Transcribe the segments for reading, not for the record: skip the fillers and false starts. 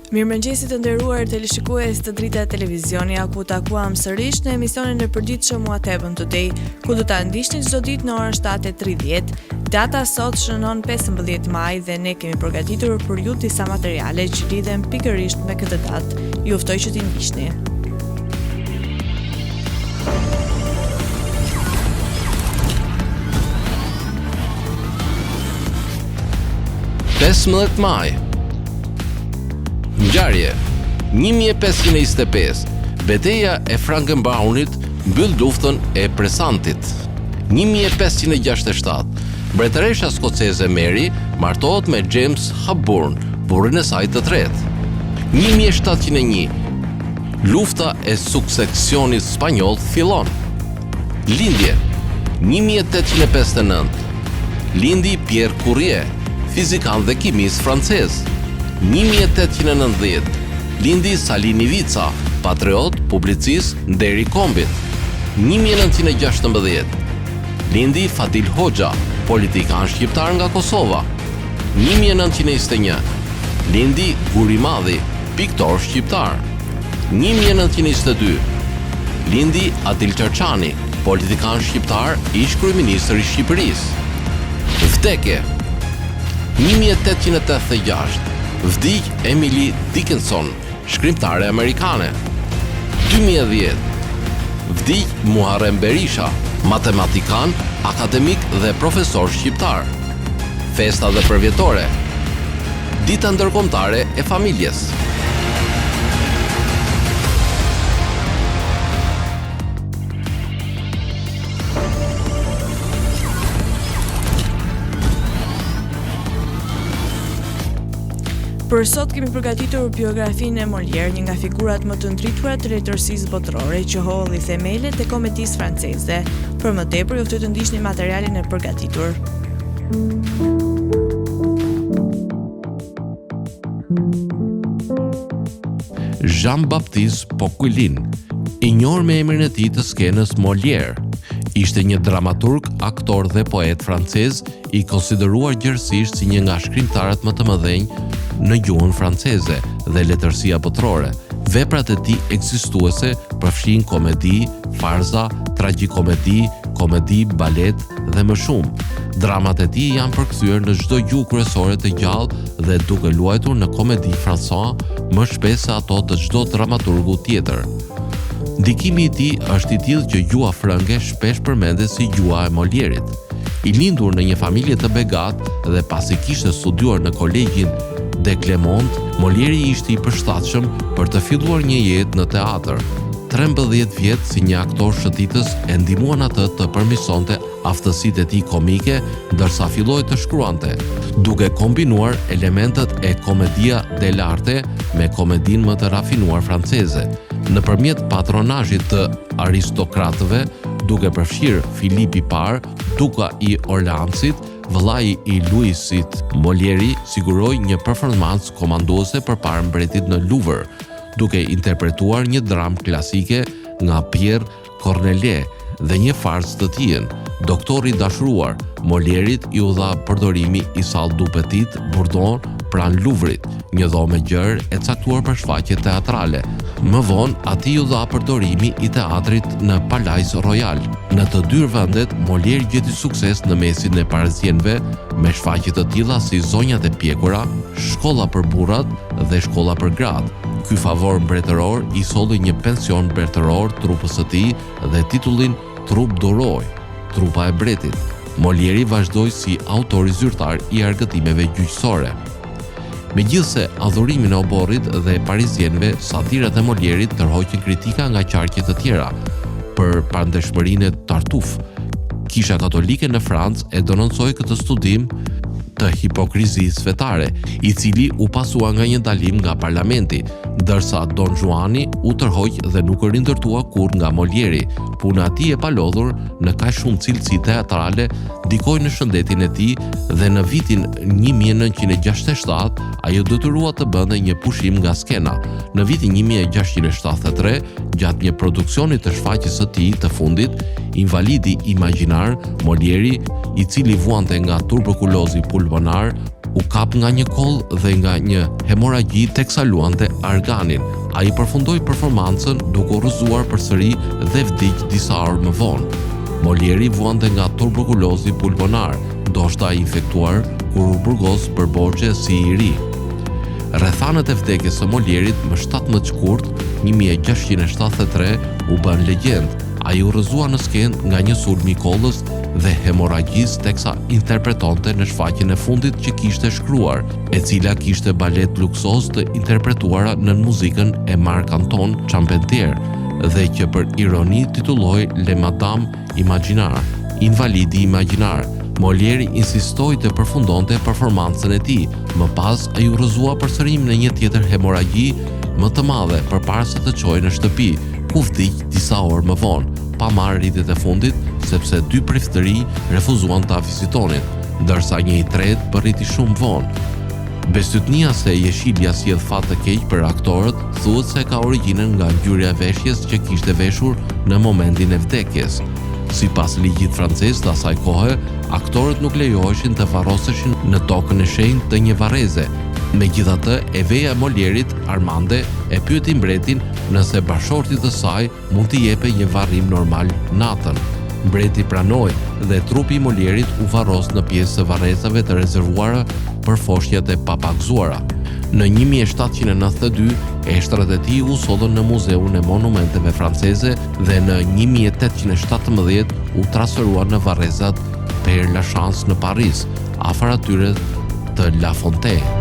Mirëmëngjesi të nderuar teleshikues të Drita Televizioni, ja ku u takuam sërish në emisionin e përditshëm What Happened Today, ku do ta ndiqni çdo ditë në orën 7:30. Data sot shënon 15 maj dhe ne kemi përgatitur për ju disa materiale që lidhen pikërisht me këtë datë. Ju ftoj që t'i ndiqni. 15 maj Ngjarje 1525 Beteja e Frankenbaunit mbyll luftën e Presantit 1567 Mbretëresha skoceze Mary martohet me James Hepburn, burrin e saj të tretë. 1701 Lufta e suksesionit spanjoll fillon. Lindje 1859 Lindi Pierre Curie, fizikan dhe kimist francez. 1890 Lindi Sali Nivica, patriot, publicist, nder i kombit. 1916 Lindi Fadil Hoxha, politikan shqiptar nga Kosova. 1921 Lindi Guri Madhi, piktor shqiptar. 1922 Lindi Adil Çarçani, politikan shqiptar, ish-kryeministër i Shqipërisë. Vdekje 1886 Vdiq Emily Dickinson, shkrimtare amerikane. 2010 Vdiq Muharrem Berisha, matematikan, akademik dhe profesor shqiptar. Festa dhe përvjetore. Dita Ndërkombëtare e Familjes. Për sot kemi përgatitur biografinë e Molière, një nga figurat më të ndritura të letërsisë botërore që hodhi themelet e komedisë franceze. Për më tepër, ju ftoj të ndiqni materialin e përgatitur. Jean-Baptiste Poquelin, i njohur me emrin e tij të skenës Molière, ishte një dramaturg, aktor dhe poet francez i konsideruar gjerësisht si një nga shkrimtarët më të mëdhenj në gjuhën franceze dhe letërsia botërore. Veprat e tij ekzistuese përfshijnë komedi, farsa, tragjikomedi, komedi, balet dhe më shumë. Dramat e tij janë përkthyer në çdo gjuhë kryesore të gjallë dhe duke luajtur në Comédie Française më shpesh se ato të çdo dramaturgu tjetër. Ndikimi i tij është i tillë që gjuha frënge shpesh përmendet si gjuha e Molierit. I lindur në një familje të begatë dhe pasi kishte studiuar në kolegjin de Clermont, Molieri ishte i përshtatshëm për të filluar një jetë në teatër. 13 vjet si një aktor shëtitës e ndihmuan atë të përmirësonte aftësitë e tij komike ndërsa filloi të shkruante, duke kombinuar elementët e commedia dell'arte me komedinë më të rafinuar franceze. Nëpërmjet patronazhit të aristokratëve, duke përfshirë Filipi i Parë, duka i Orleansit, vëllai i Luisit, Molieri siguroi një performancë komanduese përpara mbretit në Luvër, duke interpretuar një dramë klasike nga Pierre Corneille dhe një farsë të tijën, Doktori i dashuruar, Molierit iu dha përdorimi i Salle du Petit Bourdon pranë Luvrit, një dhomë e gjerë e caktuar për shfaqje teatrale. Më vonë, atij iu dha përdorimi i teatrit në Palais Royal. Në të dy vendet, Molière gjeti sukses në mesin e parizienëve me shfaqje të tilla si Zonjat e pjekura, Shkolla për burrat dhe Shkolla për gratë. Ky favor mbretëror i solli një pension mbretëror trupës së tij dhe titullin Troupe du Roi, Trupa e Mbretit. Molieri vazhdoi si autori zyrtar i argëtimeve gjyqësore. Megjithëse adhurimin e oborrit dhe parizienëve, satirat e Molierit tërhoqën kritika nga qarqe të tjera për pandershmërinë e Tartuffe. Kisha Katolike në Francë e denoncoi këtë studim të hipokrizisë fetare, i cili u pasua nga një ndalim nga parlamenti, ndërsa Don Juani u tërhoq dhe nuk u rindërtua kurrë nga Molieri. Puna e tij e palodhur në kaq shumë cilësi teatrale ndikoi në shëndetin e tij dhe në vitin 1967 ai u detyrua të bënte një pushim nga skena. Në vitin 1673, gjatë një produksioni të shfaqjes së tij të fundit, Invalidi imagjinar, Molieri, i cili vuante nga tuberkulozi pulmonar, U kap nga një kollë dhe nga një hemorragji teksa luante Arganin. Ai përfundoi performancën duke u rrëzuar përsëri dhe vdiq disa orë më vonë. Molieri vuante nga tuberkulozi pulmonar, ndoshta i infektuar kur u burgos për borxhe si i ri. Rrethanat e vdekjes së Molierit më 17 shkurt 1673 u bënë legjendë. Ai u rrëzua në skenë nga një sulm i kollës dhe hemorragjisë teksa interpretonte në shfaqjen e fundit që kishte shkruar, e cila kishte balet luksoz të interpretuara nën muzikën e Marc-Antoine Charpentier dhe që për ironi titullohej Le Madame Imaginaire, Invalidi Imagjinar. Molieri insistoi të përfundonte performancën e tij, më pas ai u rrëzua përsëri në një tjetër hemorragji më të madhe përpara se të çohej në shtëpi, ku vdiq disa orë më vonë, pa marrë ritet e fundit, sepse dy priftërinj refuzuan ta vizitonin, ndërsa një i tretë mbërriti shumë vonë. Bestytnia se jeshilja sjell fat të keq për aktorët thuhet se ka origjinën nga ngjyra e veshjes që kishte veshur në momentin e vdekjes. Sipas ligjit francez të asaj kohe, aktorët nuk lejoheshin të varroseshin në tokën e shenjtë të një varreze. Megjithatë, e veja e Molierit, Armande, e pyeti mbretin nëse bashkëshortit të saj mund t'i jepej një varrim normal natën. Mbreti pranoi dhe trupi i Molierit u varros në pjesë të varrezave të rezervuara për foshnjat e papagëzuara. Në 1792, eshtrat e tij u sollën në Muzeun e Monumenteve Franceze dhe në 1817 u transferuan në varrezat Père Lachaise në Paris, afër atyre të La Fontaine.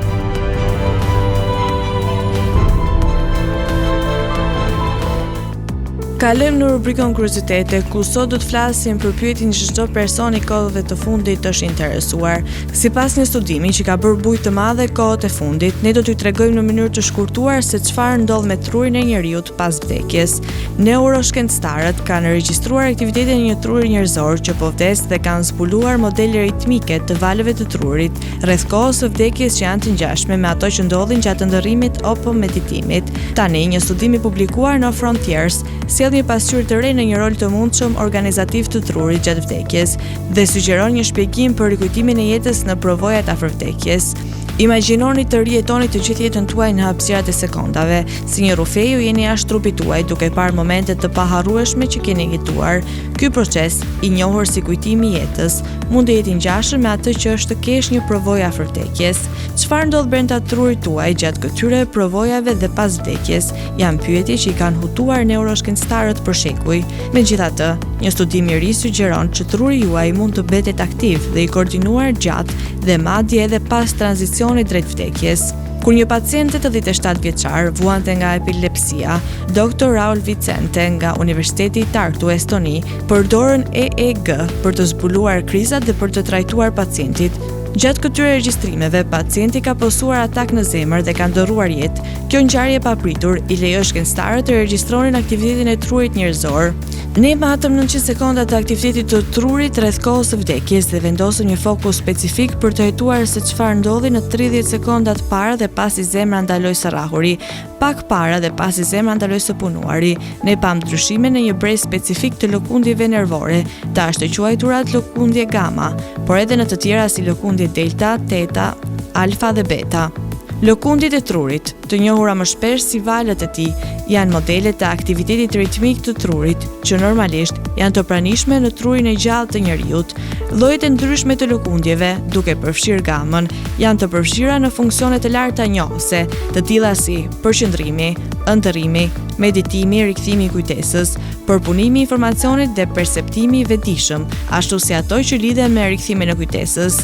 Kalojmë në rubrikën Kuriozitete, ku sot do të flasim për pyetjen që çdo person i kohëve të fundit është interesuar. Sipas një studimi që ka bërë bujë të madhe kohët e fundit, ne do t'ju tregojmë në mënyrë të shkurtuar se çfarë ndodh me trurin e njeriut pas vdekjes. Neuroshkencëtarët kanë regjistruar aktivitetin e një truri njerëzor që po vdes dhe kanë zbuluar modele ritmike të valëve të trurit rreth kohës së vdekjes që janë të ngjashme me ato që ndodhin gjatë ëndërrimit apo meditimit. Tani, një studim i publikuar në Frontiers sjell një pasqyrë të re në një rol të mundshëm organizativ të trurit gjatë vdekjes dhe sugjeron një shpjegim për rikujtimin e jetës në përvojat afër vdekjes. Imagjinoni të rijetoni të gjithë jetën tuaj në hapësirat e sekondave. Si një rrufe ju jeni jashtë trupit tuaj duke parë momente të paharrueshme që keni jetuar. Ky proces, i njohur si kujtimi i jetës, mund të jetë i ngjashëm me atë që është të kesh një përvojë afër vdekjes. Çfarë ndodh brenda trurit tuaj gjatë këtyre përvojave dhe pas vdekjes, janë pyetje që i kanë hutuar neuroshkencëtarët për shekuj. Megjithatë, një studim i ri sugjeron që truri juaj mund të mbetet aktiv dhe i koordinuar gjatë dhe madje edhe pas tranzicionit drejt vdekjes. Kur një pacient 87 vjeçar vuante nga epilepsia, Dr. Raul Vicente nga Universiteti i Tartu, Estoni, përdorën EEG për të zbuluar krizat dhe për të trajtuar pacientit. Gjatë këtyre regjistrimeve, pacienti ka pësuar atak në zemër dhe ka ndërruar jetë. Kjo ngjarje e papritur i lejoi shkencëtarët të regjistronin aktivitetin e trurit njerëzor. Ne matëm 900 sekonda të aktivitetit të trurit rreth kohës së vdekjes dhe vendosëm një fokus specifik për të hetuar se çfarë ndodhi në 30 sekondat para dhe pasi zemra ndaloi së rrahuri, pak para dhe pasi zemra ndaloi së punuari. Ne pamë ndryshime në një brez specifik të lëkundjeve nervore, të ashtuquajturat lëkundje gamma, por edhe në të tjera si lëkundje delta, teta, alfa dhe beta. Lëkundjet e trurit, të njohura më shpesh si valët e tij, janë modele të aktivitetit ritmik të trurit, që normalisht janë të pranishme në trurin e gjallë të njeriut. Llojet e ndryshme të lëkundjeve, duke përfshirë gamën, janë të përfshira në funksione të larta njohëse, të tilla si përqendrimi, ëndërrimi, meditimi, rikthimi i kujtesës, përpunimi i informacionit dhe perceptimi i vetëdijshëm, ashtu si ato që lidhen me rikthimin e kujtesës.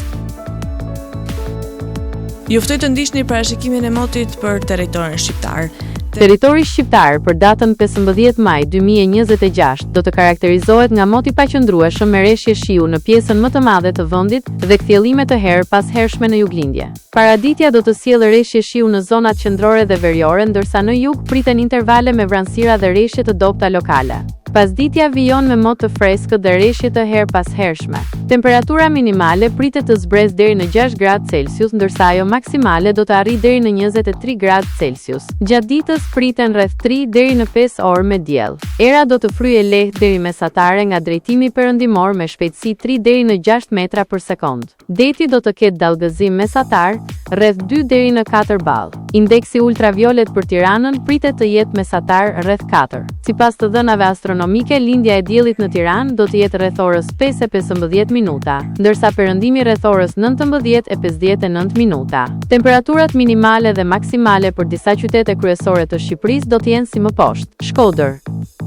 Ju ftoj të ndiqni parashikimin e motit për territorin shqiptar. Territori shqiptar për datën 15 maj 2026 do të karakterizohet nga mot i paqëndrueshëm me reshje shiu në pjesën më të madhe të vendit dhe kthjellime të herëpashershme në juglindje. Paraditja do të sjellë reshje shiu në zonat qendrore dhe veriore ndërsa në jug priten intervale me vranësira dhe reshje të dobëta lokale. Pasditja vijon me mot të freskët dhe reshje të herë pas hershme. Temperatura minimale pritet të zbresë deri në 6 gradë Celsius, ndërsa ajo maksimale do të arrijë deri në 23 gradë Celsius. Gjatë ditës priten rreth 3 deri në 5 orë me diell. Era do të fryjë lehtë deri mesatare nga drejtimi perëndimor me shpejtësi 3 deri në 6 metra për sekondë. Deti do të ketë dallgëzim mesatar, rreth 2 deri në 4 ballë. Indeksi ultraviolet për Tiranën pritet të jetë mesatar rreth 4. Sipas të dhënave astronomike, lindja e diellit në Tiranë do të jetë rreth orës 5:15 minuta, ndërsa perëndimi rreth orës 19:59 minuta. Temperaturat minimale dhe maksimale për disa qytete kryesore të Shqipërisë do të jenë si më poshtë. Shkodër,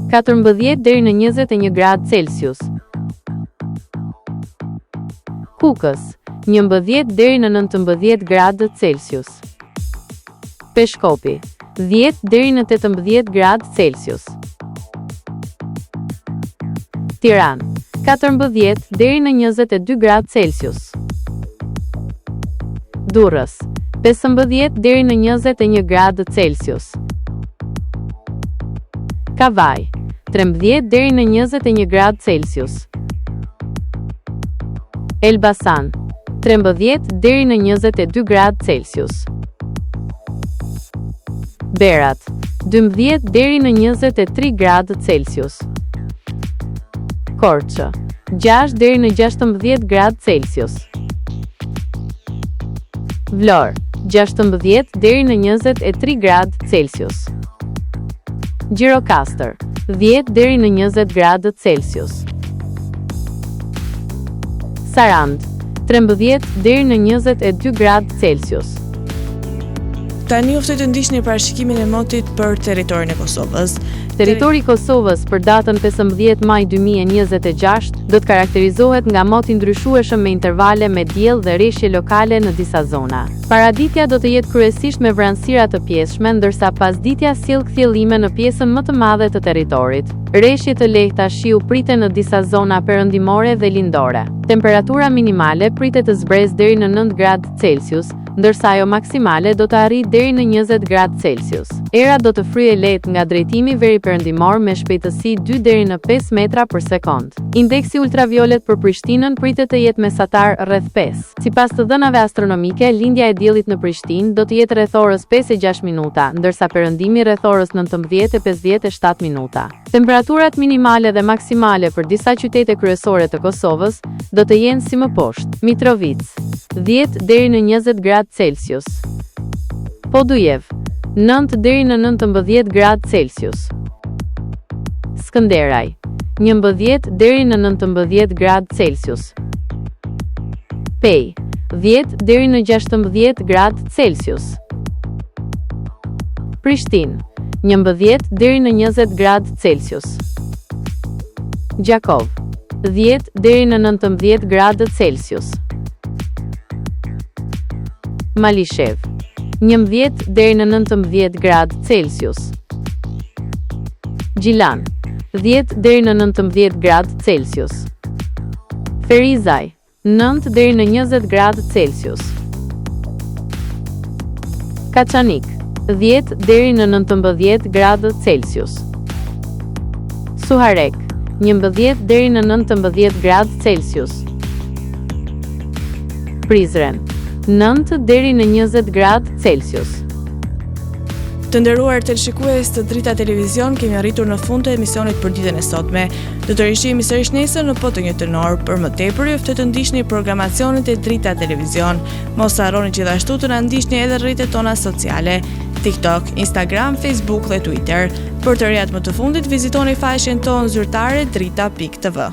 14 deri në 21 gradë Celsius. Kukës, 11 deri në 19 gradë Celsius. Peshkopi, 10 deri në 18 gradë Celsius. Tiranë, 14 deri në 22 gradë Celsius. Durrës, 15 deri në 21 gradë Celsius. Kavajë, 13 deri në 21 gradë Celsius. Elbasan, 13 deri në 22 gradë Celsius. Berat, 12 deri në 23 gradë Celsius. Korçë, 6 deri në 16 gradë Celsius. Vlorë, 16 deri në 23 gradë Celsius. Gjirokastër, 10 deri në 20 gradë Celsius. Sarandë, 13 deri në 22 gradë Celsius. Tani ju ftoj të ndiqni parashikimin e motit për territorin e Kosovës. Territori i Kosovës për datën 15 maj 2026 do të karakterizohet nga mot i ndryshueshëm me intervale me diell dhe reshje lokale në disa zona. Paraditja do të jetë kryesisht me vranësira të pjesshme, ndërsa pasditja sjell kthjellime në pjesën më të madhe të territorit. Reshje të lehta shiu priten në disa zona perëndimore dhe lindore. Temperatura minimale pritet të zbresë deri në 9 gradë Celsius, ndërsa ajo maksimale do të arrijë deri në 20 gradë Celsius. Era do të fryjë lehtë nga drejtimi veriperëndimor me shpejtësi 2 deri në 5 metra për sekondë. Indeksi ultraviolet për Prishtinën pritet të jetë mesatar rreth 5. Sipas të dhënave astronomike, lindja e diellit në Prishtinë do të jetë rreth orës 5 e 6 minuta, ndërsa perëndimi rreth orës 19 e 57 minuta. Temperaturat minimale dhe maksimale për disa qytete kryesore të Kosovës do të jenë si më poshtë. Mitrovicë, 10 deri në 20 gradë Celsius. Podujevë, 9 deri në 19 gradë Celsius. Skënderaj, 11 deri në 19 gradë Celsius. Pejë, 10 deri në 16 gradë Celsius. Prishtinë, 11 deri në 20 gradë Celsius. Gjakovë, 10 deri në 19 gradë Celsius. Malishevë, 11 deri në 19 gradë Celsius. Gjilan, 10 deri në 19 gradë Celsius. Ferizaj, 9 deri në 20 gradë Celsius. Kaçanik, 10 deri në 19 gradë Celsius. Suharekë, 11 deri në 19 gradë Celsius. Prizren, 9 deri në 20 gradë Celsius. Të nderuar teleshikues të Drita Televizion, kemi arritur në fund të emisionit për ditën e sotme. Do të rishihemi sërish nesër në po të njëjtën orë. Për më tepër, ju ftoj të ndiqni programacionet e Drita Televizion. Mos harroni gjithashtu të na ndiqni edhe rrjetet tona sociale, TikTok, Instagram, Facebook dhe Twitter. Për të rejat më të fundit, vizitoni faqen tonë zyrtare drita.tv.